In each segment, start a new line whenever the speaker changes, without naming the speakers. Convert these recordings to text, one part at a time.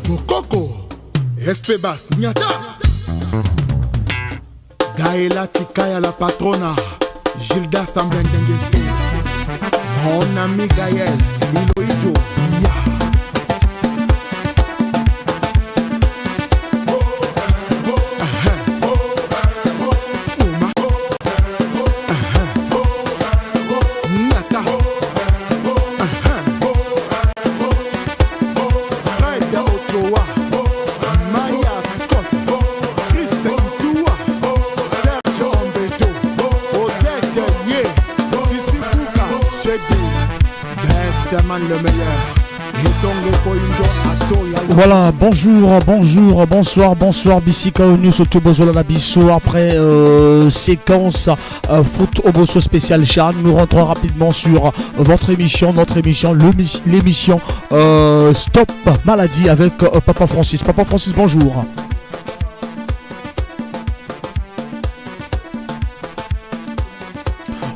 Bokoko SP Bass Nyata Gaëla Tikaya la patrona Gilda Samblendengese Mon ami Gaël Milo Idjo Ya. Uma. Nyata. Fred Ochoa, Maya Scott, Chris Itua, Serge Ombeto, Odette Ye, Sissi Kuka, Chedi, Best Man le meilleur, Etongo Koinjo Atoya.
Voilà, bonjour, bonjour, bonsoir, bonsoir, Bisika News Otobozola la biso. Après séquence foot Oboso spécial Chan, nous rentrons rapidement sur votre émission, notre émission, l'émission Stop Maladie avec Papa Francis. Papa Francis, bonjour.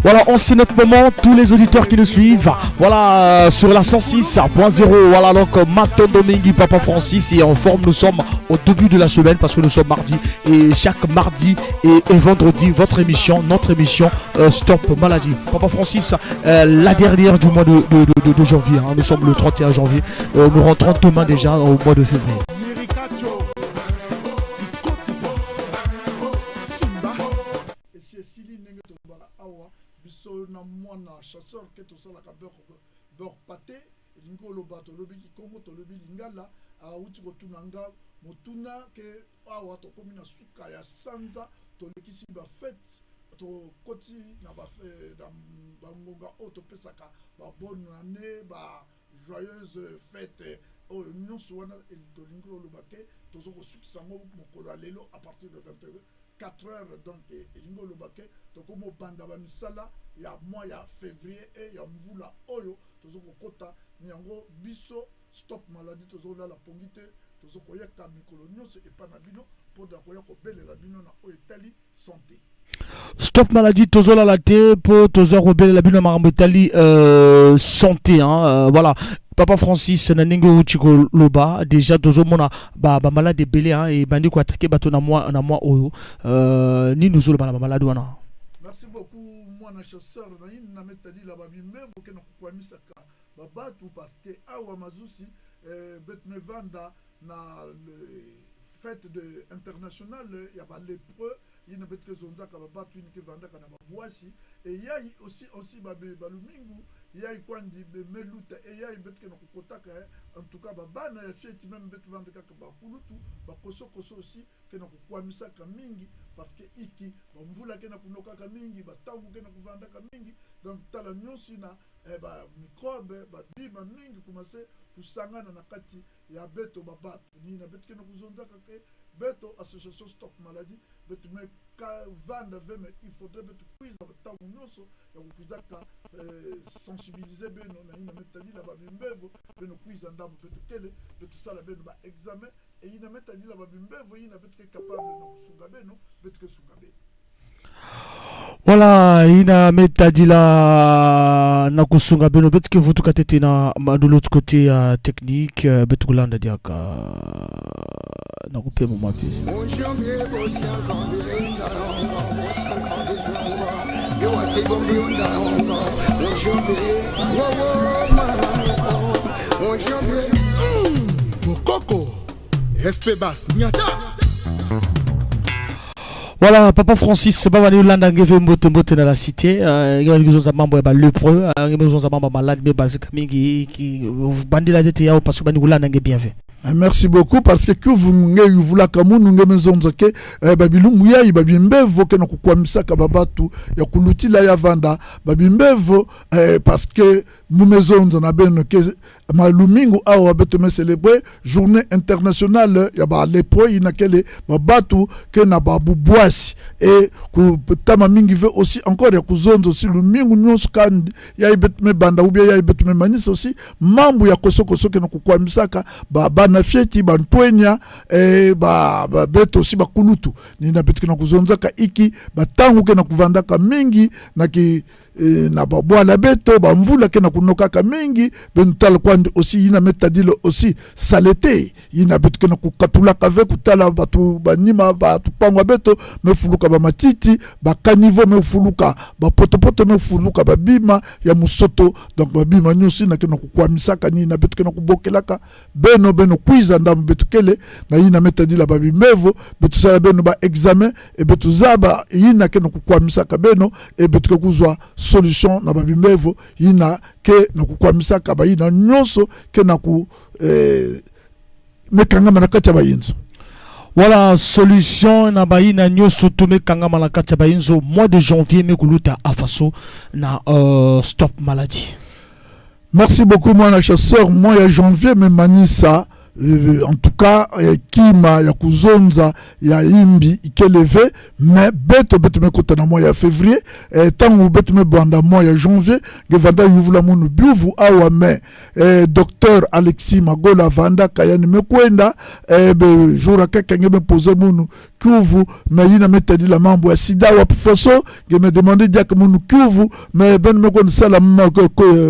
Voilà, on sait notre moment, tous les auditeurs qui nous suivent, voilà, sur la 106.0, voilà, donc Matondo Mingi, Papa Francis est en forme, nous sommes au début de la semaine parce que nous sommes mardi, et chaque mardi et vendredi, votre émission, notre émission Stop Maladie. Papa Francis, la dernière du mois de janvier, hein, nous sommes le 31 janvier, nous rentrons demain déjà au mois de février.
Biso na mwana chasseur ke tosalaka beurre pâté, elingi koloba tolobi kikongo, tolobi lingala, awuti kotuna nga motuna ke awa tokomi na suka ya sanza, tolekisi ba fête, tokoti na ba na bangonga oyo topesaka ba bonne année, ba joyeuse fête oyo nyonso wana tolingi koloba ke tozo kosukisa yango mokolo ya lelo à partir de vingt heures, quatre heures, donc elingi koloba ke tokomi kobanda ba misala ya mois ya février et ya mvula oyo tozo kokota yango. Biso Stop Maladie tozolala pongi te, tozo koyaka mikolo nyonso epai na bino mpo na koya kobelela bino na oyo etali santé.
Stop Maladie tozolala te mpo toza kobelela bino na makambo etali santé, hein, voilà. Papa Francis, na ndenge outi koloba déjà tozomona ba malade ebele, hein, ebandi koatake bato na mois oyo, nini ozoloba na ba malade wana?
Merci beaucoup mwana chasseur. Na yini na metadila babimbevo ke na kokwamisaka babatu parce que awa mazusi betmevanda na le fête de internationale ya ba lépreux, yina betke zonzaka babatu yini ke vandaka na babwasi et yai aussi babe balumingu yai kwandi be meluta et yai betke na kokotaka, en tout cas babana ya fieti même betu vandaka ba kulutu ba koso koso aussi ke na kokwamisaka mingi parce que iki bamvula ke na kunokaka mingi, batangu ke na kovandaka mingi, donc tala nyonso na ba microbe babima mingi kumase kusangana na kati ya beto babatu ni na beto ke na kuzonzaka ke beto association Stop Maladie beto me ka vanda ve, mais il faudrait beto kuiza batangu nyonso ya kokuizaka sensibiliser beno na ina metadila ba bimbevo beno kuiza ndambo beto kele beto sala beno ba examen et ina metadila ba bimbevo ina beto ke capable na kusunga beno beto ke sunga beno.
Voilà, ina metadila na kusunga beno beto ke vutuka tete na de l'autre côté technique beto kulanda diaka na kupema mwa pesi.
Bokoko SP Bass Nyata.
Voilà, Papa Francis, baba ni Landa ngeve mbote mbote na la cité, ngeve ngizo za mambo ya ba lépreux, ngeve ngizo za mambo malade mais basique mingi ki bandela tete yao parce que bandi Landa nge bien fait.
Ah, merci beaucoup parce que que vous nge yuvula kamunu nge mezonza ke babilungu yayi babimbevo ke na kukwamisaka babatu ya kulutila ya vanda babimbevo parce que mumezonza na beno ke malumingu awa beto me célébrer journée internationale ya ba lépreux inakele babatu ke na babubwasi et ku tama mingi ve aussi encore ya kuzonza aussi lumingu nyonso kandi ya beto me banda ou bien ya beto me manisa aussi mambu ya koso koso ke na kukwamisaka ba bana fieti ba ntwenya et ba beto aussi ba kulutu ni na beto ke na kuzonza ka iki batangu ke na kuvandaka mingi na ki na babwala beto bamvula ke na kunokaka mingi bentala kwandi aussi yina metadilo aussi saleté yina beto ke na kukatulaka ve kutala bato banima bato pangwa beto mefuluka bamatiti bakanivo mefuluka bapotopoto mefuluka babima ya musoto. Donc babima nyonso na ke na kukwamisaka nini na beto ke na kubokelaka beno beno kwiza ndambo beto kele na yina metadila babimbevo beto sala beno ba examen e beto zaba yina ke na kukwamisaka beno e beto ke kuzwa solution na babimbevo yina ke na kukwamisaka bayina nyonso ke na ku mekangama na kati ya bayinzo.
Voilà, solution na bayina nyonso to mekangama na kati ya bayinzo mois de janvier mekuluta afaso na stop maladie.
Merci beaucoup mwana chasseur. Mois ya janvier me manisa en tout cas kima ya kuzonza ya imbi ikeleve mais beto beto mekota na mois ya février tango beto me banda mois ya janvier ngevanda yuvula munu biuvu awa mais docteur Alexis Magola vanda kayani mekwenda be jour akeke nge me poser munu kiuvu mais yina metadi la mambo ya sida wa faso nge me demander diak munu kiuvu mais ben me kon sala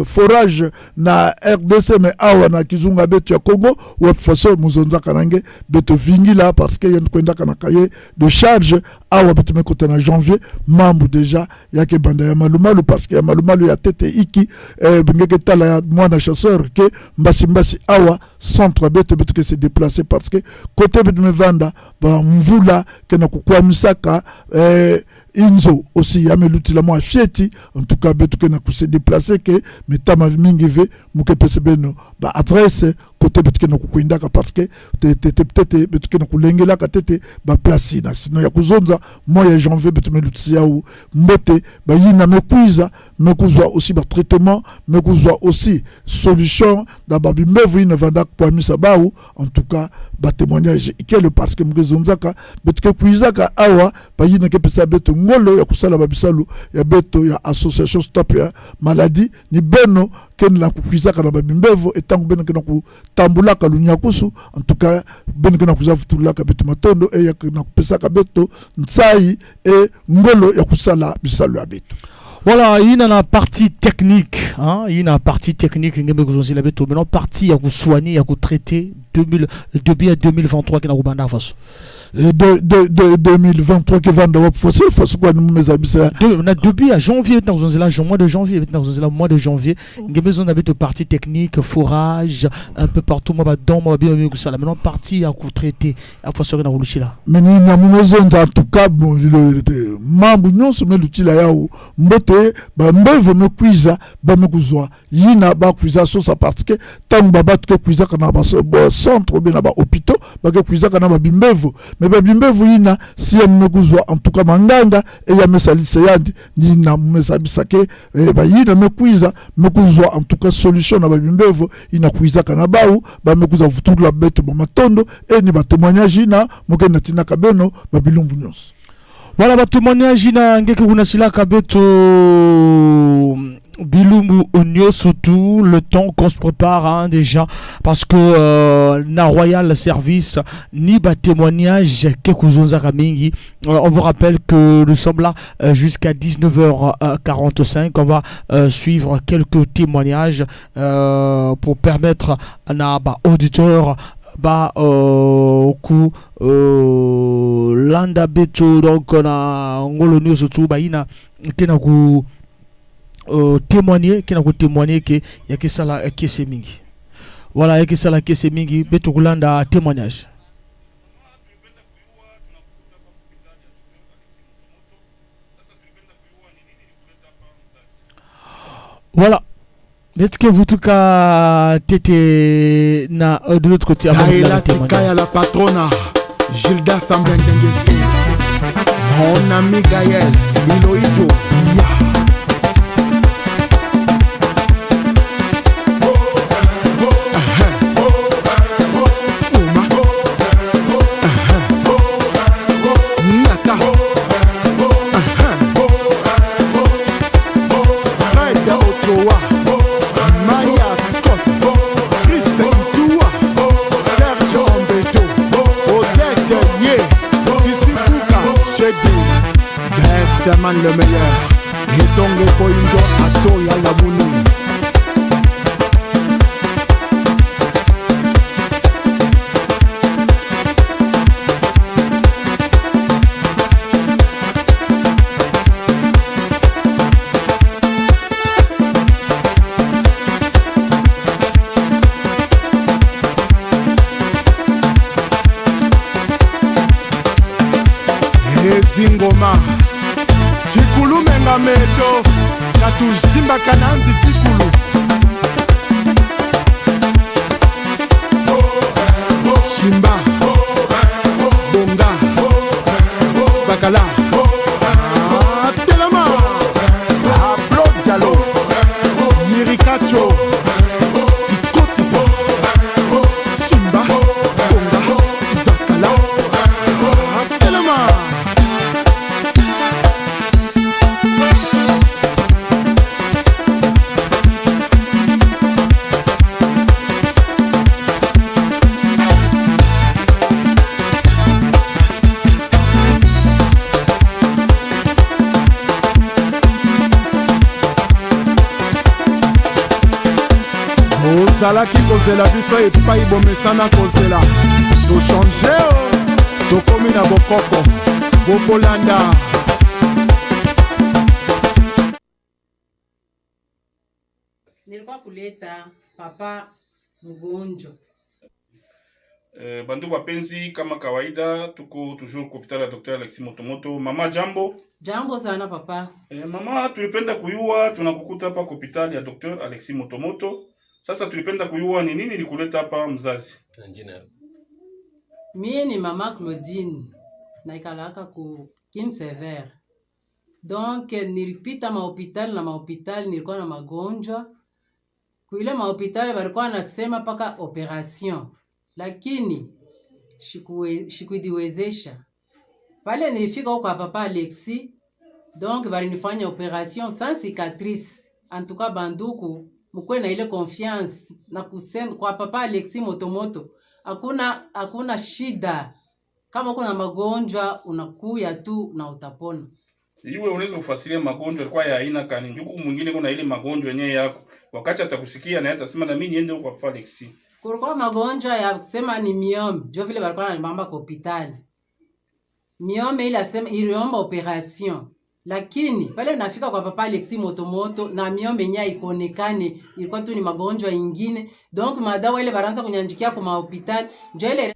forage na RDC mais awa na kizunga beto ya Congo wa faso muzonza kanange beto vingila parce que yen kwenda kana cahier de charge awa beto me kota na janvier mambo déjà yake banda ya malumalu parce que ya malumalu ya tete iki bingeke tala ya mwana chasseur ke mbasi mbasi awa centre beto beto ke se déplacer parce que côté beto me vanda ba mvula ke na kukwamisaka inzo aussi ya melutila mwa fieti en tout cas beto ke na se déplacer ke metama mingi ve muke pese beno ba adresse côté beto ke na kukwindaka parce que tete beto ke na kulengelaka tete ba place na sino ya kuzonza mois ya janvier beto melutisi yau mbote ba yina mekwiza mekuzwa aussi ba traitement mekuzwa aussi solution na ba bimbevu ina vanda kwamisa bau en tout cas ba témoignage ikele parce que mkezonzaka beto ke kwizaka awa ba yina ke pesa beto ngolo ya kusala ba bisalu ya beto ya association stop ya maladie ni beno ken la kukwizaka na ba bimbevu etango beno ke na kutambulaka lunyakusu en tout cas beno ke na kuzavutulaka beto matondo e ya na kupesaka beto ntsai e ngolo ya kusala bisalu ya beto.
Voilà, il y a la partie technique, hein, il y a la partie technique, il y a la maintenant partie à vous soigner, à vous traiter depuis 2023 qui n'a pas faso.
De 2023 qui va dans faso, faso quoi nous mes amis ça.
On a depuis à janvier dans là mois de janvier, dans là mois de janvier, il y a besoin d'avoir partie technique, forage un peu partout moi ba dans moi bien mieux que ça. Maintenant partie à vous traiter, à faso dans l'outil là.
Mais nous avons besoin en tout cas bon le membre nous sommes l'outil là yao mbote ba mbevo me kuiza ba me kuzwa yina ba kuiza sosa parce que tant ba ba ke kuiza kana ba centre bien ba hôpitaux ba ke kuiza kana ba bimbevo mais ba bimbevo yina si ya me kuzwa en tout cas manganga e ya me salise yandi yina me sabisa ke ba yina me kuiza me kuzwa en tout cas solution na ba bimbevo yina kuiza kana bau ba me kuza vutula bete ba matondo e ni ba témoignage yina moke na tina kabeno ba bilumbu nyonso.
Voilà ba témoignage na ngeke kuna sila kabeto bilumbu nyonso tout le temps qu'on se prépare hein, déjà parce que na Royal Service ni ba témoignage kekuzonza mingi. On vous rappelle que nous sommes là jusqu'à 19h45. On va suivre quelques témoignages pour permettre à na ba auditeur ba ku landa beto donc na ngolo nyonso tout ba ina kena ku témoigner kena ku témoigner ke ya kesala kese mingi. Voilà ya kesala kese mingi beto kulanda témoignage. Voilà. Est-ce que vous tout cas tété na de l'autre côté avant de la témoignage.
La patrona Gilda Sambendengesi, mon ami Gaël Miloijo. Man le meilleur et donc le point Kanyabuni. Edi Ngoma Tikulu menga meto katuzimbaka nanzi tikulu Shimba Bonga Zakala Ah, Telema Ablo Diallo Yirikacho Tikotisa Shimba Bonga Zakala Ah, Telema. Ozalaki kozela biso epai bomesana kozela, tochange o tokomi na bokoko bokolanda.
Nilikuwa kuleta papa mgonjwa.
Bandugu wapenzi, kama kawaida tuko toujours kwa hospitali ya Dr. Alexis Motomoto. Mama, jambo.
Jambo sana papa.
Mama, tulipenda kuyua, tunakukuta hapa kwa hospitali ya Dr. Alexis Motomoto. Sasa tulipenda kuyua ni nini likuleta hapa mzazi?
Na jina yako?
Mie ni mama Claudine naikalaka ku Kin Sever. Donc nilipita mahopitali na mahopitali, nilikuwa na magonjwa kuile mahopitali, balikuwa nasema paka operation, lakini shikuidiwezesha. Pale nilifika huko kwa papa Alexis, donc balinifanya operation sans cicatrice. En tout cas banduku, mukwe na ile confiance na kusema kwa papa Alexis Motomoto, hakuna shida. Kama kuna magonjwa unakuya tu na utapona.
Iwe unaweza kufasiria magonjwa yalikuwa ya aina kani? Njuku mwingine kuna ile magonjwa yenyewe yako. Wakati atakusikia na yeye atasema na mimi niende huko kwa Papa Alexis.
Kulikuwa magonjwa ya kusema ni myome, ndio vile balikuwa wananibamba kwa hospitali. Myome ile asema iliomba operation. Lakini pale nafika kwa papa Alexis Motomoto na myome yenyewe haikuonekane, ilikuwa tu ni magonjwa ingine. Donc madawa ile baranza kunyanjikia kwa hospitali, ndio ile.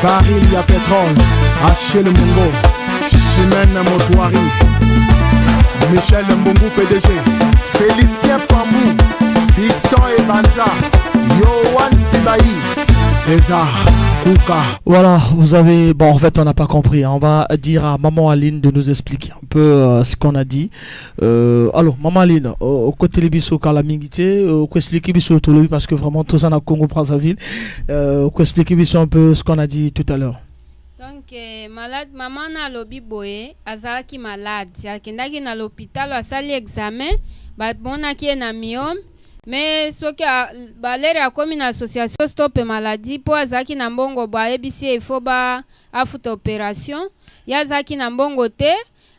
Baril ya pétrole, Achille Mungo, Chimène Motoari, Michel Mbungu PDG, Félicien Pambou, Fiston Ebanja, Yohan Sibaï, César Kouka.
Voilà, vous avez... Bon, en fait, on n'a pas compris, hein. On va dire à Maman Aline de nous expliquer un peu ce qu'on a dit. Alors, Maman Aline, au côté de biso kala mingite, quoi expliquer biso tolobi, parce que vraiment, tout ça na Congo Brazzaville. Quoi expliquer biso un peu ce qu'on a dit tout à l'heure.
Donc, malade, maman na lobi boye, azalaki malade. Akendaki na l'hôpital, asali examen, bamonaki ye na myome. Mais soki balere akomi na association Stop Maladie, po azalaki na mbongo, bayebisi ye il faut ba afuta opération. Ye azalaki na mbongo te,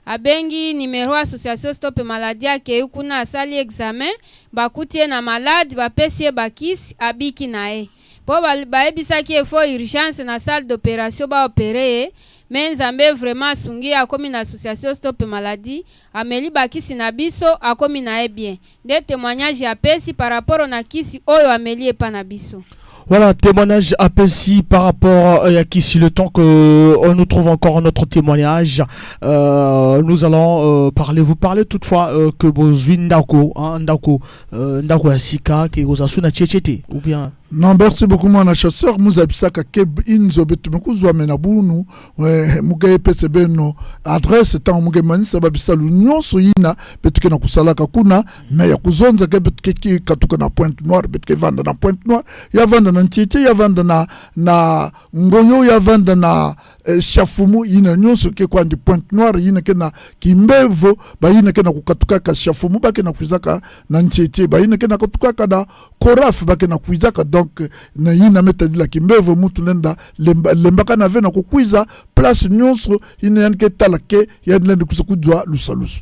abengi numéro association Stop Maladie, akei kuna asali examen, bakuti ye na malade, bapesi ye bakisi, abiki na ye. Po bayebisaki ye faut urgence na salle d'opération baopere ye, me Nzambe vraiment asungi ye, akomi na association Stop Maladie, ameli bakisi na biso, akomi na ye bien. Nde témoignage apesi par rapport na kisi oyo ameli epa na biso.
Voilà, témoignage apesi par rapport à Kissi. Le temps que on nous trouve encore notre témoignage, nous allons vous parler toutefois que bozwi ndako, hein, ndako ya sika, ke ozasu na tchétchété, ou bien.
Non, merci beaucoup, mon chasseur. Muzabisaka ke inzo betu mekuzwa mena bunu, muge epese beno adresse tango muge manisa babisalu nyonso yina betu ke na kusalaka kuna, me ya kuzonza ke betu ke ki katuka na Pointe Noire, betu ke vanda na Pointe Noire, ya vanda na Ntiti, ya vanda na Ngoyo, ya vanda na eh, Shafumu yina nyonso ke kwandi Pointe Noire yina ke na Kimbevo bayina ke na kukatukaka Shafumu bake na kuizaka na Ntietie bayina ke na kutukaka na Koraf bake na kuizaka donc na yina metadila Kimbevo mutu lenda lemba, lembaka na ve na kukwiza place nyonso yina yani ke tala ke yani lenda kusa kudwa lusalusu.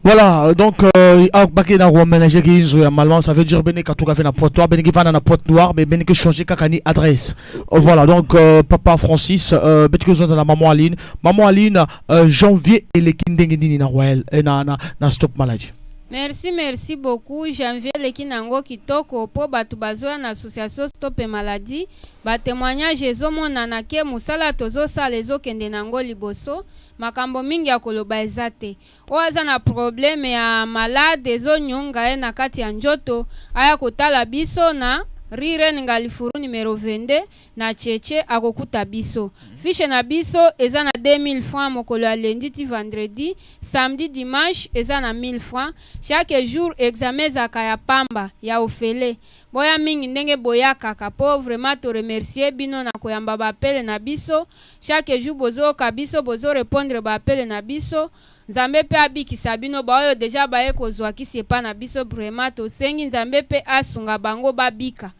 Voilà, donc euh, baki na aménager ki inzo ya malman, ça veut dire bene katuka fait na Pointe Noire, bene ki vanda na Pointe Noire, mais bene ki changer kaka ni adresse. Voilà, donc euh, papa Francis, euh, beti ko na maman Aline, maman Aline euh, janvier eleki ndenge nini na Royal eh, na na na stop maladie.
Merci, merci beaucoup. Janvier eleki nango kitoko po bato bazoya na association Stop Maladie, ba témoignage ezomonana ke mosala tozosala ezokende nango liboso. Makambo mingi ya koloba eza te. Oyo aza na problème ya malade ezonyonga ye na kati ya njoto aya kotala biso na rue Reine Ngalifuru numero 22 na Tchetche, akokuta biso. Fiche na biso eza na 2000 francs mokolo ya lundi ti vendredi, samedi dimanche eza na 1000 francs. Chaque jour examen ezalaka ya pamba, ya ofele. Boya mingi ndenge boyakaka po vraiment to remercier bino na koyamba ba appel na biso. Chaque jour bozoyoka biso, bozo repondre ba appel na biso. Nzambe pe abikisa bino ba oyo dejà baye kozua kisi epa na biso vraiment tosengi Nzambe pe asunga bango babika.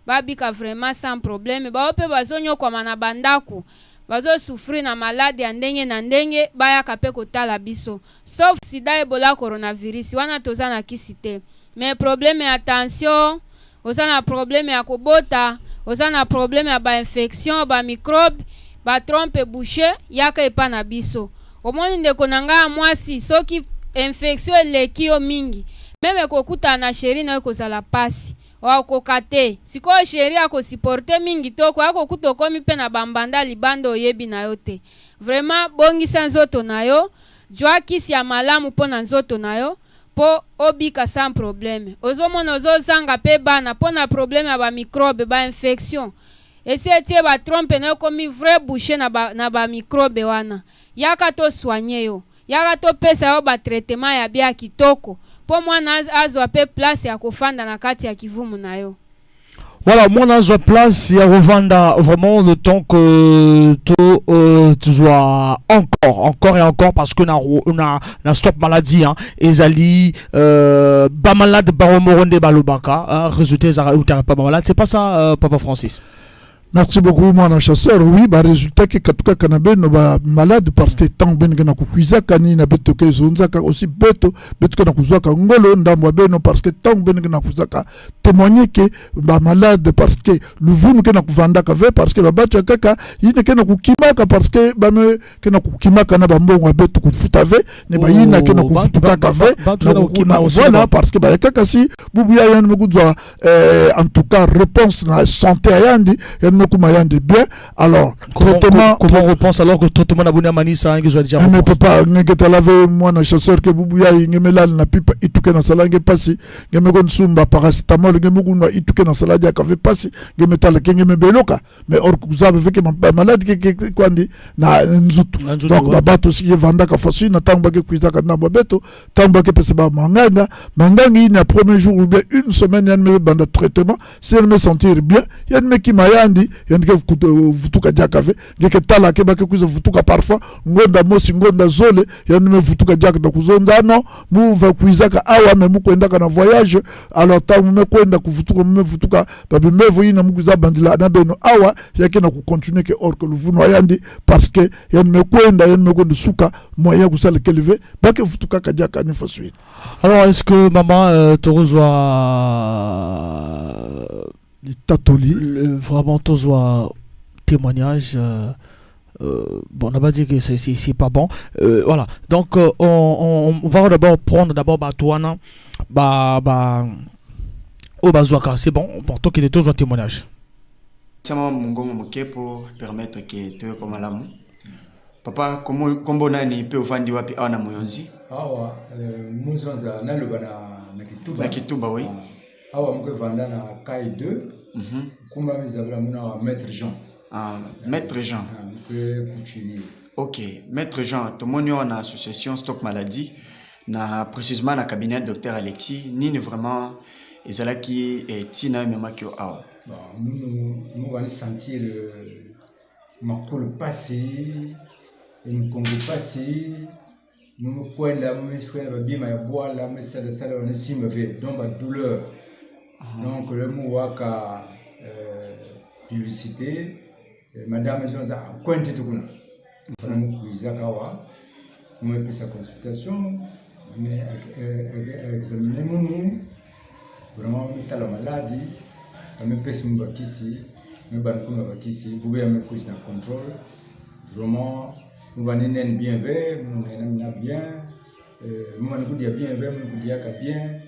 Babika vraiment sans problème. Ba oyo pe bazo niokwama na ba ndaku, bazo souffrir na malade ya ndenge na ndenge bayaka pe kotala biso. Sauf sida, ebola, coronavirus wana toza na kisi te. Mais problème ya tension, oza na problème ya kobota, oza na problème ya ba infection, ba microbe, ba trompe bouche, yaka epa na biso. Omoni ndeko na ngai ya mwasi, soki infection eleki yo mingi, meme kokutana na cheri na yo ekozala pasi. Okoka te. Sikoyo cheri ako supporter mingi te, okoya kokuta okomi pe na ba mbanda libanda oyebi na yo te. Vraiment bongisa nzoto na yo, jua kisi ya malamu po na nzoto na yo. Po obika sans problème. Ozo mona ozo zanga pe bana pona problème ya ba microbe, ba infection. Esi etie ba trompe nayo ekomi vrai bouche na ba na ba microbe wana. Yaka to soigner yo. Yaka to pesa yo ba traitement ya bien ya kitoko po mwana azwa pe place ya kofanda na kati ya kivumu na yo.
Voilà, moi nazwa place ya kovanda vraiment le temps que to euh, tozwa encore, encore et encore parce que na, na, na stop maladie hein, ezali euh, ba malade bango moko nde balobaka hein, résultat ezalaka eutaka pa ba malade, c'est pas ça euh, papa Francis?
Merci beaucoup mwana chasseur. Oui, ba résultat ke katuka kana beno ba malade parce que tant ben na kukuizaka ni na beto ke zonzaka aussi beto beto ke na kuzwaka ngolo ndambo beno parce que tant ben na kuzaka témoigner que ba malade parce que luvunu ke na kuvandaka ve parce que ba bato kaka yine ke na kukimaka parce que ba me ke na kukimaka na ba mbongo ya beto kufuta ve ne ba yina ke na
Oh,
kufutukaka ve
bantu
na
na
kukuna
kukima aussi
voilà
na
parce que ba kaka si bubu ya yani mekuzwa eh, en tout cas réponse na santé ya yandi ya mekuma yandi bien alors
Comment,
traitement
comment on repense alors que traitement na boni amanisa hein, que déjà
Ah, mais
réponse.
papa ngeke talave mwana chasseur ke bubu ya ngemelali na pipa ituke na sala nge pasi ngemeko nsumba paracetamol ngemekunwa ituke na sala diaka ve pasi ngemetala ke ngemebeloka mais or kuzabe veke malade ke ke kwandi na nzutu.
Na nzutu,
Donc
ouais.
babato siki vandaka fasu na tango bake kuizaka na babeto tango bake pesa ba manganga manganga ina premier jour ou bien une semaine yan me banda traitement si elle me sentir bien yan me kimayandi yan ke vutuka diaka ve ngeke tala ke bake kuiza vutuka parfois ngonda mosi ngonda zole yan me vutuka diaka na kuzonda no muva kuizaka awa me mukwendaka na voyage alors tango me kwenda kuvutuka me vutuka babimevo ina mukuza bandila na beno awa yake na kucontinuer ke or que luvuno ayandi parce que yan me kwenda yan me kwenda suka moyen kusala keleve bake vutuka kadiaka ni fasuite.
Alors est-ce que maman euh, tozwa
litatoli
le, vraiment tozwa témoignage euh, bon, on n'a pas dit que c'est pas bon. Voilà. Donc, on va d'abord prendre d'abord Batouana, ba, ba, oh, Bazouaka, c'est bon. Bon, toi qui es toujours témoignage.
Sama mungongo moke pour permettre que toyoko malamu. Papa, kombo nani pe ofandi wapi awa na Moyonzi?
Awa, muzonza naloba na Kituba.
Na Kituba, oui.
Awa moko evanda na Kai 2. Kumba mizabela muna wa Maître Jean.
Ah, Maître Jean.
Ah, mpe coutumier.
Ok, Maître Jean, tomoni awa na association Stop Maladie, na précisément na cabinet docteur Alexis, nini vraiment ezalaki tina ememaki yo awa?
Bon, munu, mu bani sentir Makolo pasi, mukongo pasi, mukwenda mumiswenda babima ya bwala misalasala wana simba ve donc ba douleur. Donc le muwaka publicité madame ezonza akwenti tukuna wana mukuizaka awa mumepesa consultation mais examine munu vraiment mitala maladi amepesi mu bakisi mebana kuna bakisi bube amekuzi na contrôle vraiment mubani nene bien ve munena mina bien mubani kudia bien ve munu kudiaka bien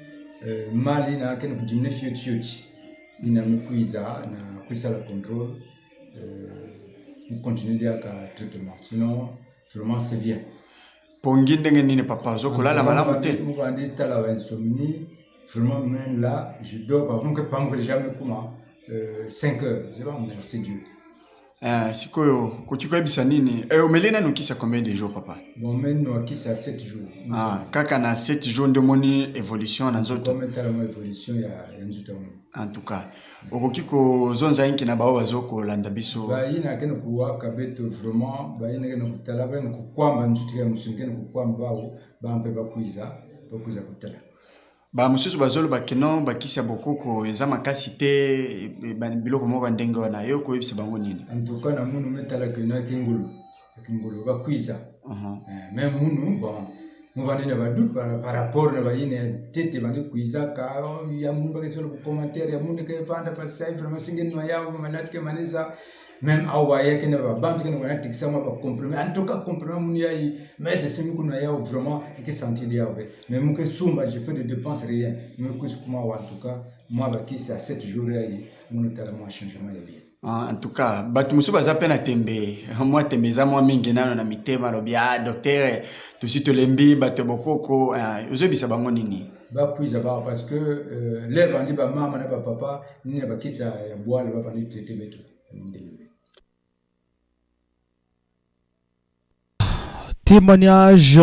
mali na akene kudimine fioti fioti ina mekuiza na kuisala contrôle continue diaka traitement sinon vraiment c'est bien.
Pongi ndenge nini papa ozokolala malamu te?
Muvandi tala ba insomnie vraiment même là je dors par contre pas que jamais comment 5 heures je vais merci Dieu.
Sikoyo okoki koyebisa nini omeli nanu kisi ya combien de jours papa?
Bon meni kisi ya 7 jours.
Kaka na 7 jours nde omoni évolution na nzoto?
Tala mo évolution ya nzoto yango.
En tout cas okoki kozonza inki na bao bazokolanda biso?
Bayina kene kuwaka beto vraiment bayina kene kutala bene kukwamba nzoto ya musuni kene kukwamba bao bampe bakwiza bakwiza kutala.
Bamosusu bazoloba keno bakisi ya bokoko eza makasi te, biloko moko ya ndenge wana, yo koyebisa bango nini?
En tout cas na munu metala keno akingulu akingulu bakwiza mais munu bon muvandi na badoute par rapport na bayine tete bandi kuizaka ya munu bakesolo commentaire ya munu ke vanda fasai vraiment singeni no ya malade ke manisa même awa ya kene ba bantu kene wana tikisa ma ba comprimé en tout cas comprimé munu ya yi maître simi kuna ya vraiment ke sentir ya ve mais muke sumba je fais des dépenses rien mais kus kuma en tout cas moi ba kisa 7 jours ya yi munu tala moi changement ya bien.
En tout cas bato mosusu baza mpe na tembe, mwa tembe eza mwa mingi nano na mitema, alobi ah docteur tosi tolembi bato ya bokoko, ozoyebisa bango nini?
Bakwiza ba parce que lève andi ba mama na ba papa nini na bakisa ya bwala bavandi traité beto ndenge.
Témoignage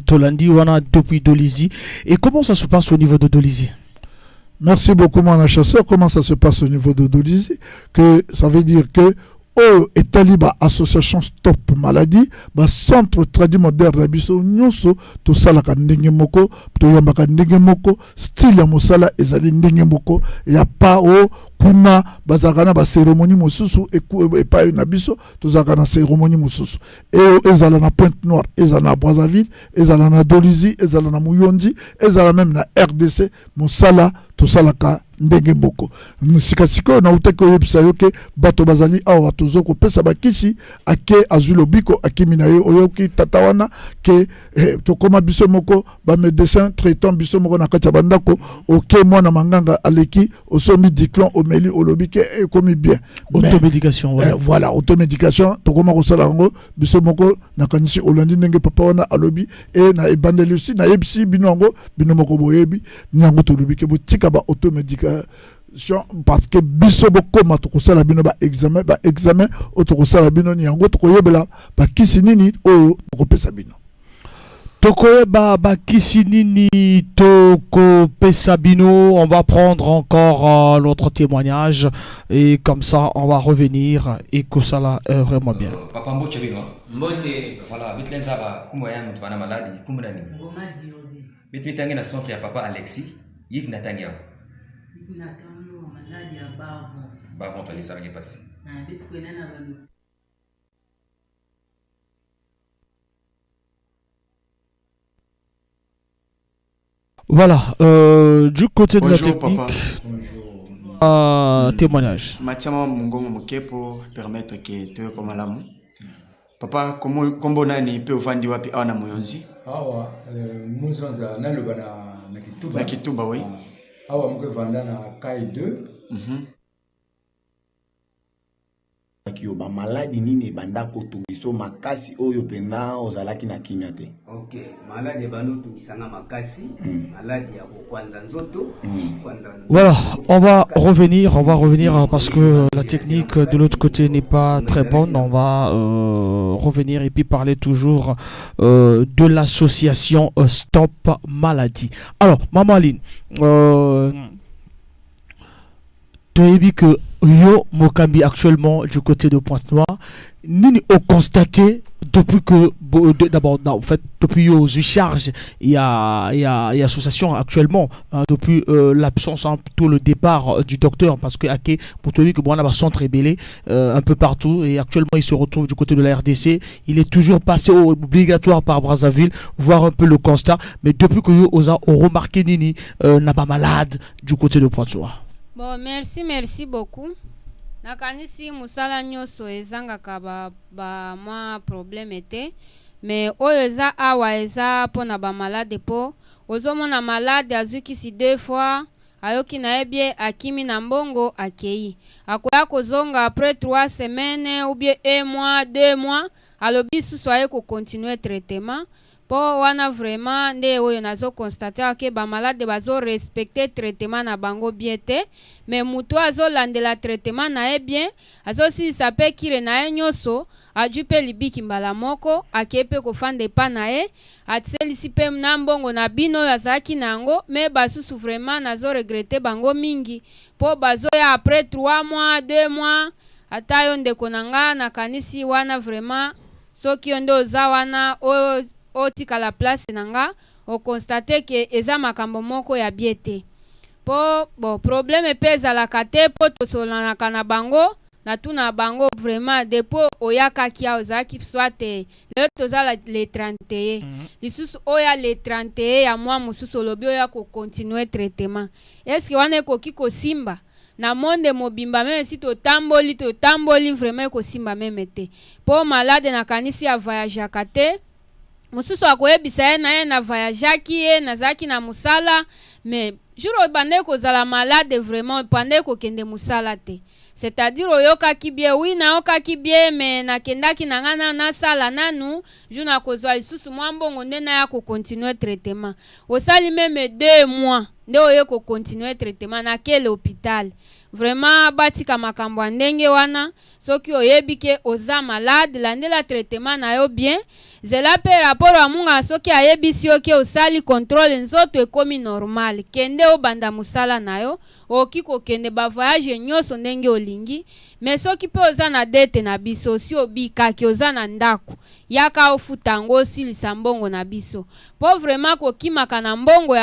Tolandi wana depuis Dolisie. Et comment ça se passe au niveau de Dolisie?
Merci beaucoup, mon chasseur. Comment ça se passe au niveau de Dolisie? Que ça veut dire que oyo etali ba association Stop Maladie, ba centre tradi moderne na biso nyonso tosalaka ndenge moko, toyambaka ndenge moko, style ya mosala ezali ndenge moko. Ya pa o kuna bazalaka na ba cérémonie mosusu, epai na biso tozalaka na cérémonie mosusu. E ezala na Pointe Noire, ezala na Brazzaville, ezala na Dolisie, ezala na Moyonzi, ezala même na RDC, mosala tosalaka ndenge moko. Sika sikoyo nautaki koyebisa yo ke bato bazali awa tozo kopesa bakisi ake azwi lobiko akimi na ye. Oyoki tata wana ke tokóma biso moko bamédecin traitant biso moko na kati ya bandako. Oke mwana manganga aleki osombi diclon omeli olobi ke ekomi bien.
Automédication.
Ouais. Voilà, automédication tokóma kosala yango biso moko. Nakanisi olandi ndenge papa wana alobi e na ebandeli osi nayebisi bino yango, bino moko boyebi yango. Tolobi ke botika ba automédication parce que biso bokóma tokosala bino ba examen, ba examen oyo tokosala bino ni yango tokoyebela bakisi nini oyo tokopesa bino.
Tokoyeba bakisi nini tokopesa bino. On va prendre encore l'autre témoignage et comme ça on va revenir et que ça là vraiment bien.
Papa mbote bino.
Mbote.
Voilà, bitu lenza ba kumba ya mutu vana maladi kumba nani?
Ngoma Diobi.
Bitu mitangi na centre ya papa Alexis, yiki na tangi yao.
Yiki na tangi maladi ya bas-ventre.
Bas-ventre alisaka pasi.
Na bitu kwena na balu.
Voilà, du côté de la
Bonjour,
technique,
papa.
Bonjour.
Témoignage.
Matiama mungongo moke po permettre ke toyoka malamu. Papa, kombo nani mpe ofandi wapi awa na Moyonzi?
Awa muzonza naloba na Kituba.
Na Kituba, oui.
Awa moko evanda na kai 2.
Yo bamaladi nini ebanda kotungisa yo makasi oyo mpenza ozalaki na kimia te?
Ok, maladi ebanda otungisanga makasi, maladi ya kokwanza nzoto, kwanza.
Voilà, on va revenir parce que la technique de l'autre côté n'est pas très bonne. On va revenir et puis parler toujours de l'association Stop Maladie. Alors, Maman Aline, tu as vu que Yo Mokambi actuellement du côté de Pointe-Noire, nini o constaté depuis que d'abord en fait depuis yo ozwi charge il y a association actuellement, hein, depuis l'absence, hein, plutôt le départ du docteur, parce que ake pour te dire que bon, on a centre ebele un peu partout et actuellement il se retrouve du côté de la RDC. Il est toujours passé obligatoire par Brazzaville voir un peu le constat. Mais depuis que yo oza, remarqué nini na ba malade du côté de Pointe-Noire?
Bon, merci, merci beaucoup. Nakanisi mosala nyonso ezangaka ba, ba mwa problème te, mais oyo eza awa eza mpona bamalade, mpo ozomona malade azwi kisi deux fois, ayoki na ye bien, akimi na mbongo, akei, akoya kozonga après 3 semaines ou bien un mois, 2 mois, alobi susu aye kocontinue traitement. Mpo wana vraiment nde oyo nazoconstater ke bamalade bazorespecte traitement na bango bien te. Mais moto azolandela traitement na ye bien, azosilisa mpe cure na ye nyonso, azwi mpe libiki mbala moko, akei mpe kofanda epa na ye, atiselisi mpe na mbongo na bino oyo azalaki na yango. Mais basusu vraiment nazoregretter bango mingi, mpo bazoya après 3 mois, 2 mois. Ata yo ndeko na nga, nakanisi wana vraiment soki yo nde oza wana oyo otikala place na nga, oconstater ke eza makambo moko ya bien te. Mpo bon, problème mpe ezalaka te, mpo tosolanaka na bango, natuna bango vraiment: depuis oyakaki awa, ozalaki soit lelo toza le 31, lisusu oya le 31 ya mwa mosusu, olobi oya kocontinue traitement, est-ce wana ekoki kosimba na monde mobimba? Même si totamboli, totamboli, vraiment ekosimba même te, mpo malade nakanisi avoyageaka te. Mosusu akoyebisa ye na ye na voyageaki, ye nazalaki na mosala, mais jour obandaki kozala malade, vraiment obandaki kokende mosala te, c'est-à-dire oyokaki bien? Oui, nayokaki bien, mais nakendaki na ngai na nasala nanu, jour nakozwa lisusu mwa mbongo nde naya kocontinue traitement. Osali même 2 mois nde oye kocontinue traitement na quel hôpital? Vraiment batika makambo ya ndenge wana. Soki oyebi ke oza malade, landela traitement na yo bien, zela mpe rapport ya munganga. Soki ayebisi yo ke osali contrôle, nzoto ekomi normal, kende obanda mosala na yo. Okoki kokende bavoyage nyonso ndenge olingi. Mais soki mpe oza na dette na biso, osi obikaki, oza na ndako, yaka ofuta yango, osilisa mbongo na biso, mpo vraiment kokimaka na mbongo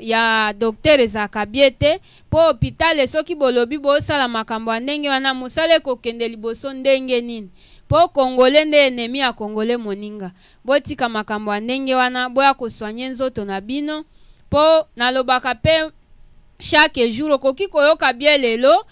ya docteur ezalaka bien te. Mpo hôpital, soki bolobi bosala makambo ya ndenge wana, mosala ekokende liboso ndenge nini? Mpo Congolais nde ennemi ya Congolais moninga. Botika makambo ya ndenge wana, boya kosoigner nzoto na bino. Mpo nalobaka mpe chaque jour, okoki koyoka bien lelo,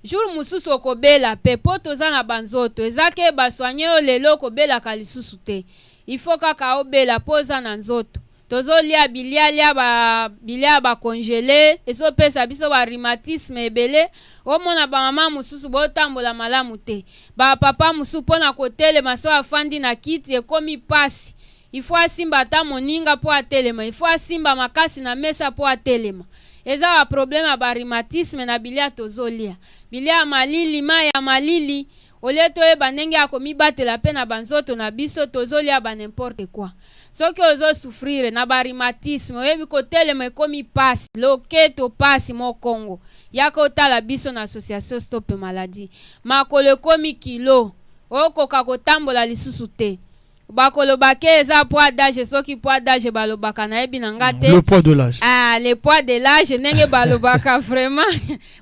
jour mosusu okobela mpe, mpo toza na banzoto. Eza ke basoigner yo lelo, okobelaka lisusu te. Il faut kaka obela, mpo oza na nzoto. Tozolia bilialia ba bilia bacongelés, ezopesa biso barhumatisme ebele. Omona bamama mosusu botambola malamu te, bapapa mosusu mpona kotelema, so afandi na kiti ekomi pasi, il faut asimba ata moninga mpo atelema, il faut asimba makasi na mesa mpo atelema. Eza baproblème ya barhumatisme na bilia tozolia, bilia ya malili, mai ya malili. Au lieu toyeba ndenge ya komibatela mpe na banzoto na biso, tozolia ba n'importe quoi. Soki ozosouffrir na barhumatisme, oyebi kotelema ekomi pasi, loketo pasi, mokongo, yaka otala biso na association Stop Maladie. Makolo ekomi kilo, okoka kotambola lisusu te, bakoloba ke eza poids d'âge. Soki poids d'âge balobaka, nayebi na nga te.
Le poids de l'âge.
Ah, le poids de l'âge ndenge balobaka, vraiment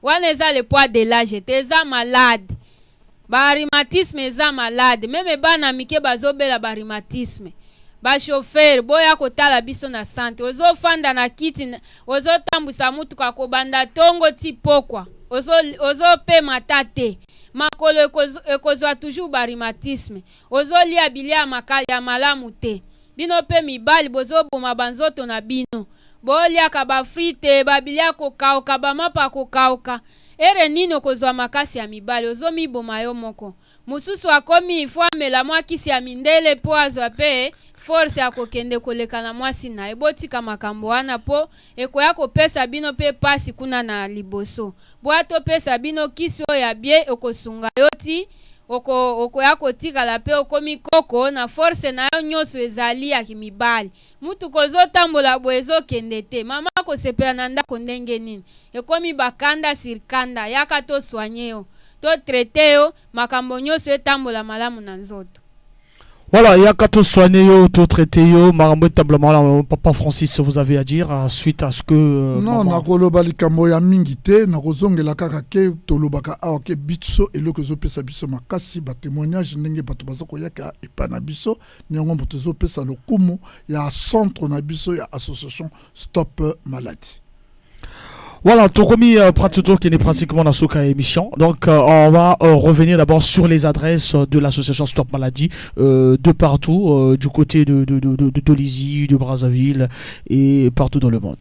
wana eza le poids de l'âge te, eza malade. Barhumatisme eza malade, même bana mike bazobela barhumatisme. Bachauffeur, boya kotala biso na centre. Ozofanda na kiti, ozotambwisa mutuka kobanda ntongo ti pokwa, ozopema ata te, makolo ekozwa toujours barhumatisme. Ozolia bilia ya malamu te. Bino mpe mibali bozoboma banzoto na bino, boliaka bafrites, babilia kokauka, bamapa kokauka. Ere nini okozwa makasi ya mibali? Ozomiboma yo moko. Mosusu akomi il faut amela mwa kisi ya mindele mpo azwa mpe force ya kokende koleka na mwasi na ye. Botika makambo wana, mpo ekoya kopesa bino mpe pasi kuna na liboso. Boya topesa bino kisi oyo ya bien, ekosunga yo ti okoya kotikala mpe okomi koko na force na yo nyonso ezali ya mibali. Mutuka ozotambola boye ezokende te, mama akosepela na ndako ndenge nini? Ekomi bakanda sur kanda. Yaka tosoigner yo. To traiter yo, makambo nyonso etambola malamu na nzoto.
Voilà, il y a qu'à te soigner yo, te traiter yo, makambo etambola. Papa Francis, vous avez à dire suite à ce que
Non, nakoloba likambo ya mingi te. Nakozongela kaka ke tolobaka awa ke biso eloko ezopesa biso makasi, batémoignage ndenge bato baza koyaka epai na biso. Yango moto ezopesa lokumu ya centre na biso ya association Stop Maladie.
Voilà, tokomi pratiquement qui est pratiquement dans ce émission. Donc on va revenir d'abord sur les adresses de l'association Stop Maladie de partout, du côté de Dolisie, de Brazzaville et partout dans le monde.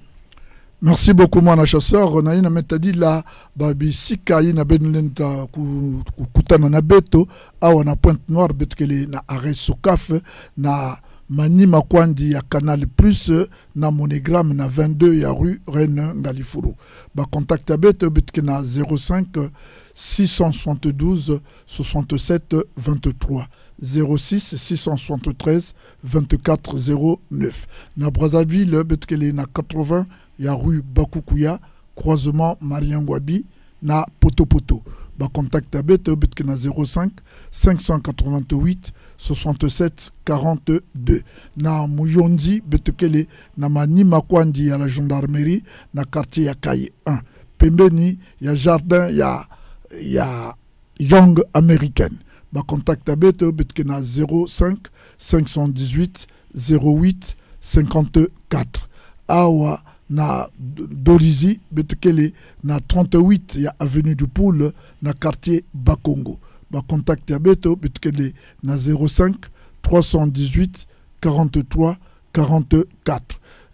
Merci beaucoup, mwana chasseur. Na ye na metadila babisika ye na beno lenda kukutana na beto awa na Pointe Noire, betukele na arrêt Sokaf, na Manima Kwandi ya Canal Plus, na Monogramme na 22 ya rue Reine Ngalifuru. Bacontact ya beto betuke na 05 672 67 23, 06 673 24 09. Na Brazzaville, betukele na 80 ya rue Bakukuya, croisement Marien Ngouabi na Potopoto. Bacontact ya beto betuke na 05 588 67 42. Na Mouyondzi, betukele na Manima Kwandi ya la gendarmerie, na quartier ya Kai 1, pembeni ya jardin ya Young American. Bacontact ya beto betuke na 05 518 08 54. Awa na Dolisie, betukele na 38 ya avenue du Poul, na quartier Bakongo. Bacontact ya beto betukele na 05 318 43 44.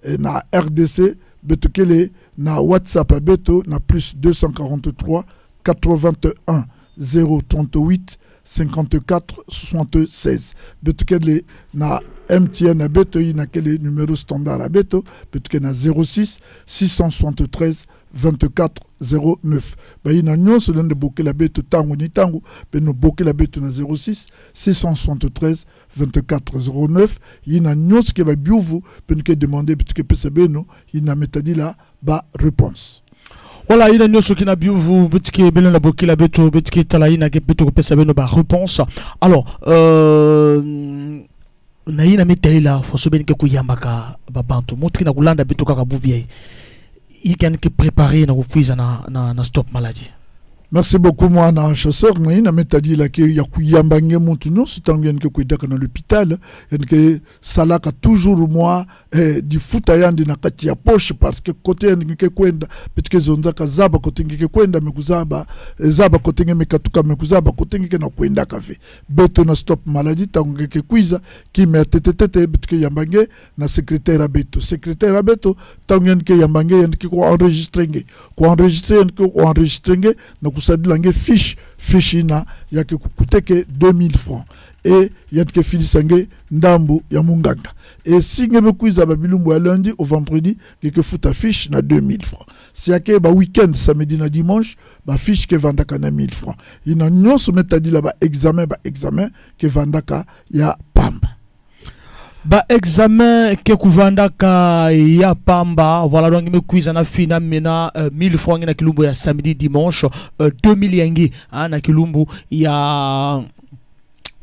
E na RDC, betukele na WhatsApp ya beto na plus 243 81 038 54 76. Betukele na MTN ya beto yi na kele numéro standard ya beto, betuke na 06 673 24 09. Bayi na nyonso lende bokela beto ntango ni ntango, beno bokela beto na 06 673 24 09. Yi na nyonso ke babiuvu beno ke demande, betuke pesa beno yi na metadila ba réponse.
Voilà, ina nyonso ki na biuvu betike beno na bokela beto, betike tala ina ke beto kopesa beno ba réponse. Alors, na ye na metalela faso beni ke koyambaka babantu motiki na kolanda beto kaka bubi ye ke préparer na kokwiza na Stop Maladie.
Merci beaucoup, mwana chasseur. Ngai na metadila ke ya kuyamba nge muntu nyonso ntango yani ke kuedaka na l'hôpital, yani ke salaka toujours mwa difuta yandi na kati ya poche, parce que kote yani ke kwenda petike zonzaka zaba kote nge ke kwenda mekuzaba zaba kote nge mekatuka mekuzaba kote nge ke na kwendaka ve beto na Stop Maladie. Ntango nge ke kwiza kime ya tetetete, betike yamba nge na secrétaire ya beto. Secrétaire ya beto ntango yani ke yamba nge, yani ke koenregistrer nge, koenregistrer yani ke koenregistrer nge na kusadila nge fiche. Fiche ina yake kukuteke 2000 francs e yake ke filisa nge ndambu ya munganga. E si nge mekwiza babilumbu ya lundi au vendredi, nge ke futa fiche na 2000 francs. Si yake ba weekend, samedi na dimanche, ba fiche ke vandaka na 1000 francs. Ina nyonso metadila ba examen, ba examen ke vandaka ya pamba.
Ba examen ke kuvandaka ya pamba. Voilà, donc me kwiza na fina mena 1000 francs na kilumbu ya samedi, dimanche, 2000 yangi, hein, na kilumbu ya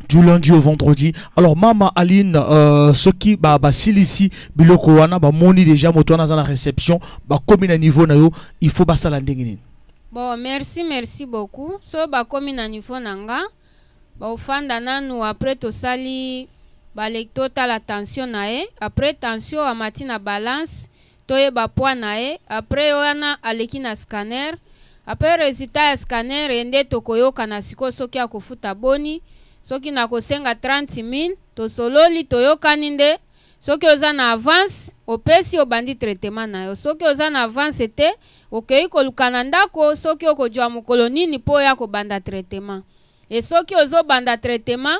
du lundi au vendredi. Alors mama Aline, soki ba basilisi biloko wana, ba moni déjà moto wana aza na réception, ba komi na niveau na yo, il faut basala ndenge nini?
Bon, merci, merci beaucoup. So bakomi na niveau na nga, baofanda nanu. Après tosali baleki, totala tension na ye. Après tension amati na balance, toyeba poids na ye. Après wana aleki na scanner. Après résultat ya scanner ye nde tokoyokana sikoyo soki akofuta boni. Soki nakosenga 30 000, tosololi, toyokani nde. Soki oza na avance, opesi, obandi traitement na yo. Soki oza na avance te, okei koluka na ndako soki okozwa mokolo nini mpo oya kobanda traitement. E soki ozobanda traitement,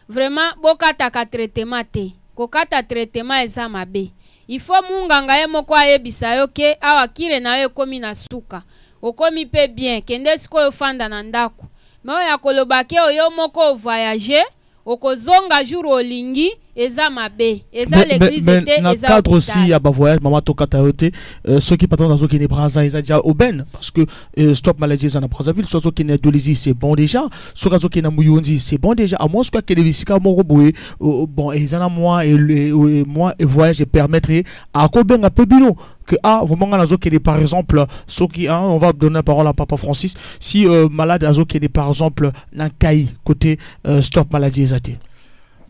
vraiment bokataka traitement te. Kokata traitement eza mabe. Il faut munganga ye moko ayebisa yo ke awa cure na yo ekómi na suka, okomi mpe bien, kende sikoyo ofanda na ndako. Me oyo akoloba ke oyo moko ovoyage, okozonga jour olingi. Eza mabe, eza l'église te,
na
eza
cadre aussi
hôpital.
Ya bavoyage, mama, tokata yo te. Soki patron azokende Braza, eza déjà aubaine parce que Stop Maladie eza na Brazzaville. So azokende Dolisie, c'est bon déjà. Soki azokende na Moyonzi, c'est bon déjà, à moins soki akende bisika moko boye. Bon, eza na mwa mwa voyage permettre ye akobenga mpe bino que ah, vraiment, nga nazokende par exemple, soki hein, on va donner la parole à papa Francis, si malade azokende par exemple na Nkai, côté Stop Maladie eza te.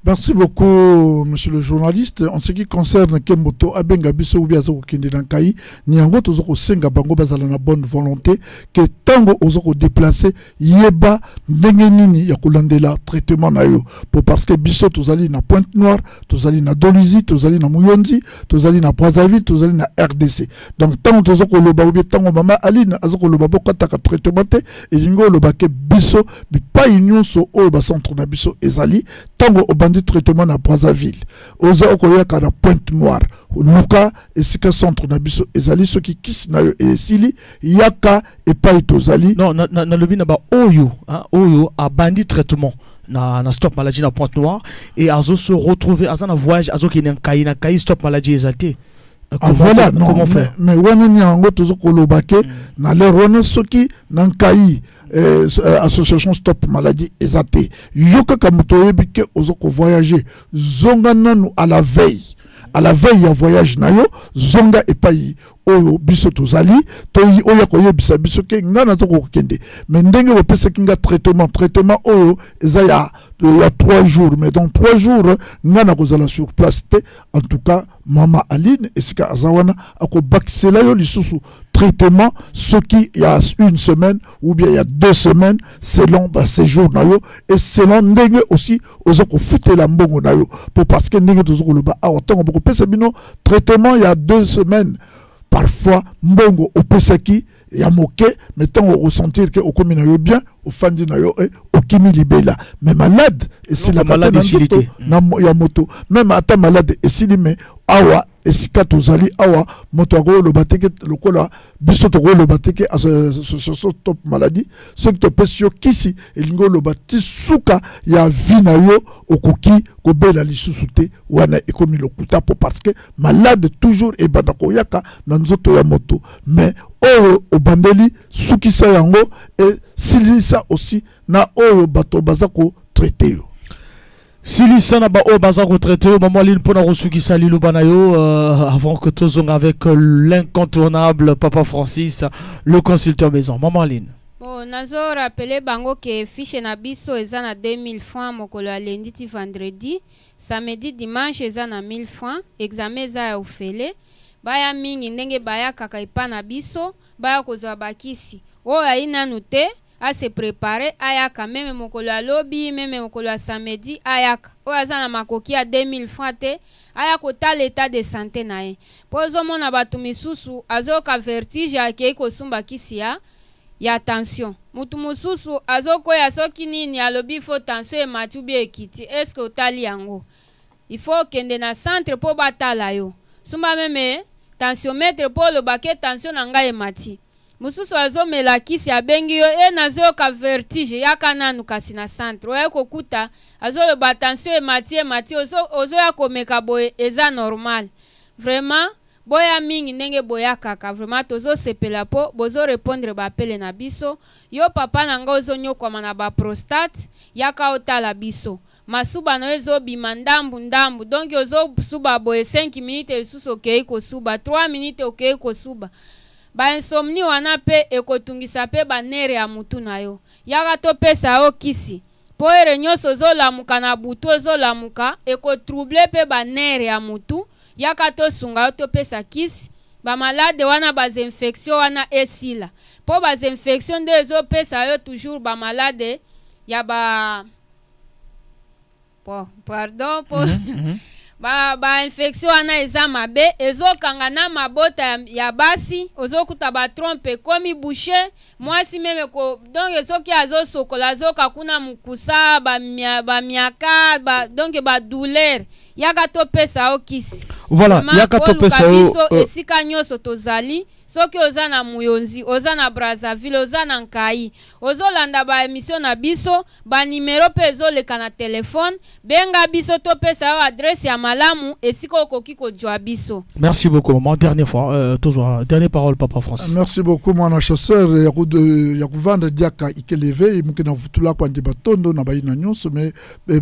Merci beaucoup, monsieur le journaliste. En ce qui concerne ke moto abenga biso ou bien azokokende na Nkai, ni yango tozo kosenga bango bazala na bonne volonté, ke tango ozo kodéplacer, yeba ndenge nini ya kolandela traitement na yo. Po parce que biso tozali na Pointe Noire, tozali na Dolisie, tozali na Moyonzi, tozali na Brazzaville, tozali na RDC. Donc tango tozo koloba ou bien tango mama Aline azo koloba bokataka traitement te, elingi oloba ke biso bipai nyonso oyo bacentre na biso ezali, tango obandi traitement na Brazzaville, oza okoyaka na Pointe Noire, luka esika centre na biso ezali. Soki kisi na yo esili, yaka epai tozali.
Non, nalobi na baoyo, hein, oyo abandi traitement na Stop Maladie na Pointe Noire et azo se retrouver, aza na voyage, azokende Nkai, na Nkai Stop Maladie eza te.
Ah, voilà, non,
comment
mais,
faire?
Mais wana ni yango tozo koloba ke na l'heure wana, soki na Nkai association Stop Maladie eza te, yo kaka moto oyebi ke ozo kovoyage, zonga nanu à la veille ya voyage na yo, zonga epai oyo biso tozali, to oyo koyebisa biso ke nga naza kokende, mais ndenge bopesaki nga traitement oyo eza ya 3 jours, mais dans 3 jours nga nakozala sur place te. En tout cas, mama Aline esika aza wana akobakisela yo lisusu traitement, soki ya une semaine ou bien ya 2 semaines, selon baséjour na yo et selon ndenge aussi oza kofutela mbongo na yo. Po parce que ndenge toza koloba awa, ntango bokopesa bino traitement ya 2 semaines, parfois mbongo opesaki ya moke, mais ntango osentir ke okomi na yo bien, ofandi na yo, okimi libela. Mais malade esilaka te na nzoto ya moto. Même ata malade esili, mais awa esika tozali awa, moto akoloba te ke lokola biso tokoloba te ke association Stop Maladie, soki topesi yo kisi, elingi oloba ti suka ya vie na yo okoki kobela lisusu te. Wana ekomi lokuta, po parce que malade toujours ebanda koyaka na nzoto ya moto. Mais oyo obandeli, sukisa yango, esilisa aussi na oyo bato baza kotraiter yo.
Silisa na baoyo baza kotraiter yo. Mama Aline, mpona kosukisa liloba na yo avant que tozonga avec l'incontournable papa Francis, le consulteur maison. Mama Aline.
Bon, nazorappeler bango ke fiche na biso eza na 2000 francs mokolo ya lundi ti vendredi. Samedi, dimanche eza na 1000 francs. Examen eza ya ofele. Baya mingi ndenge bayakaka epa na biso, baya kozwa bakisi. Oyo ayi nanu te, ase préparer, ayaka même mokolo ya lobi, même mokolo ya samedi ayaka. Oyo aza na makoki ya 2000 francs te, aya kotala état de santé na ye, mpo ozomona bato misusu azoyoka vertige, akei kosumba kisi ya tension. Mutu mosusu azokwea, soki nini, alobi faut tension emati ou bien ekiti. Est-ce otali yango? Il faut okende na centre mpo batala yo. Sumba même tensiomètre mpo olobake tension na ngai emati. Mosusu azomela kisi, abengi yo e nazoyoka vertige, yaka nanu kasi na centre. Oya kokuta azoloba tension emati, emati, ozoya komeka boye, eza normal. Vraiment, boya mingi ndenge boyakaka. Vraiment, tozosepela mpo bozorépondre baappels na biso. Yo papa na ngai ozonyokwama na baprostate, yaka otala biso. Masuba na yo ezobima ndambu ndambu, donc ozosuba boye 5 minutes, lisusu okei kosuba 3 minutes, okei kosuba. Bainsomnie wana mpe ekotungisa mpe banerfs ya mutu na yo. Yaka topesa yo kisi, mpo heure nyonso ozolamuka na butu, ozolamuka, ekotroubler mpe banerfs ya mutu. Yaka tosunga yo, topesa kisi, bamalade wana, bainfection wana esila, mpo bainfection nde ezopesa yo toujours bamalade ya ba po pardon, po ba infection wana eza mabe, ezokanga na mabota ya basi. Ozokuta batrompes ekomi bouché, mwasi même ko, donc soki azosokola, azoka kuna mokusa, bamiaka ba, donc badouleur. Yaka topesa yo kisi.
Voilà, yaka topesa yo
biso esika nyonso tozali. Soki oza na Muyonzi, oza na Brazzaville, oza na Nkayi, ozolanda ba emission na biso, ba numero pe ezoleka na telephone, benga biso topesa yo adresse ya malamu esika okoki kojua biso.
Merci beaucoup maman. Dernière fois, toujours dernière parole papa Francis.
Merci beaucoup mwana chasseur ya ku ya kuvanda diaka ikeleve muke na vutula kwa ndi batondo na bayina nyonso me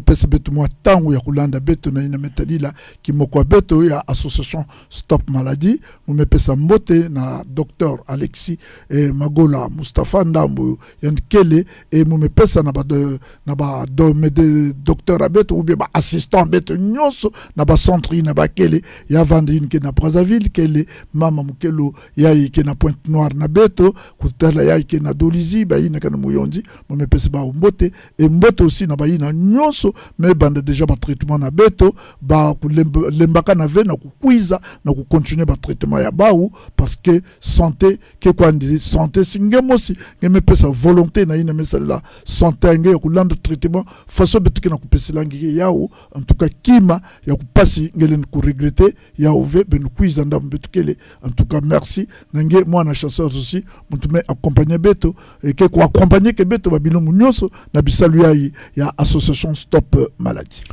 pesa betu mwa tango ya kulanda betu na ina metadila kimoko beto ya association Stop Maladie. Mumepesa mbote na docteur Alexis eh, Magola Mustapha Ndambu ya Nkele et mumepesa na ba de, na ba do, me de, docteur abeto ou bien ba assistant beto nyonso na ba centre ina ba kele ya vanda ine ke na Brazzaville kele mama mukelo ya ike na Pointe Noire na beto kutala ya ike na Dolizi ba ina kana Muyonzi mumepesa ba mbote et mbote aussi na ba ina nyonso me banda déjà ba traitement na beto ba lembaka na ve na kukwiza na kucontinue ba traitement ya bau parce que santé ke kwandi santé singe mosi nge mepesa volonté na ina mesalela santé nge ya kulanda traitement façon betuki na kupesela nge yao en tout cas kima ya kupasi ngele ku regretter ya ove benu kwiza ndambu betukele en tout cas merci na nge mwana chasseur aussi mutu me accompagner beto et ke ko accompagner ke beto ba bilongo nyonso na bisalu ya ya association stop maladie.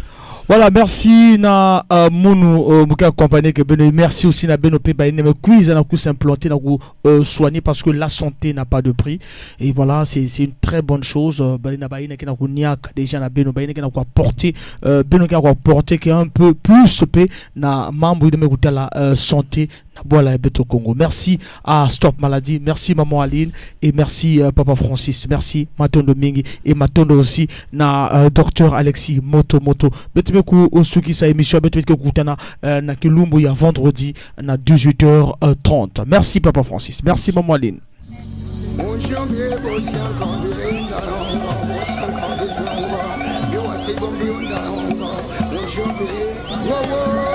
Voilà, merci na Mounou Mouka accompagné que Beno. Merci aussi na Beno Peba me quiz na ku s'implanter na ku soigner parce que la santé n'a pas de prix. Et voilà, c'est une très bonne chose. Ba na ba ina ki na ku niaka déjà na Beno ba ina ki na ku apporter Beno ki apporter qui un peu plus pe na mambo de me la santé na Boala Beto Congo. Merci à Stop Maladie, merci maman Aline et merci papa Francis, merci Matondo Mingi et Matondo aussi na docteur Alexis Moto Moto. Betumeku osuki sa émission betumeku kutana na Kilumbu ya vendredi na 18h30. Merci papa Francis, merci maman Aline.
Whoa, whoa.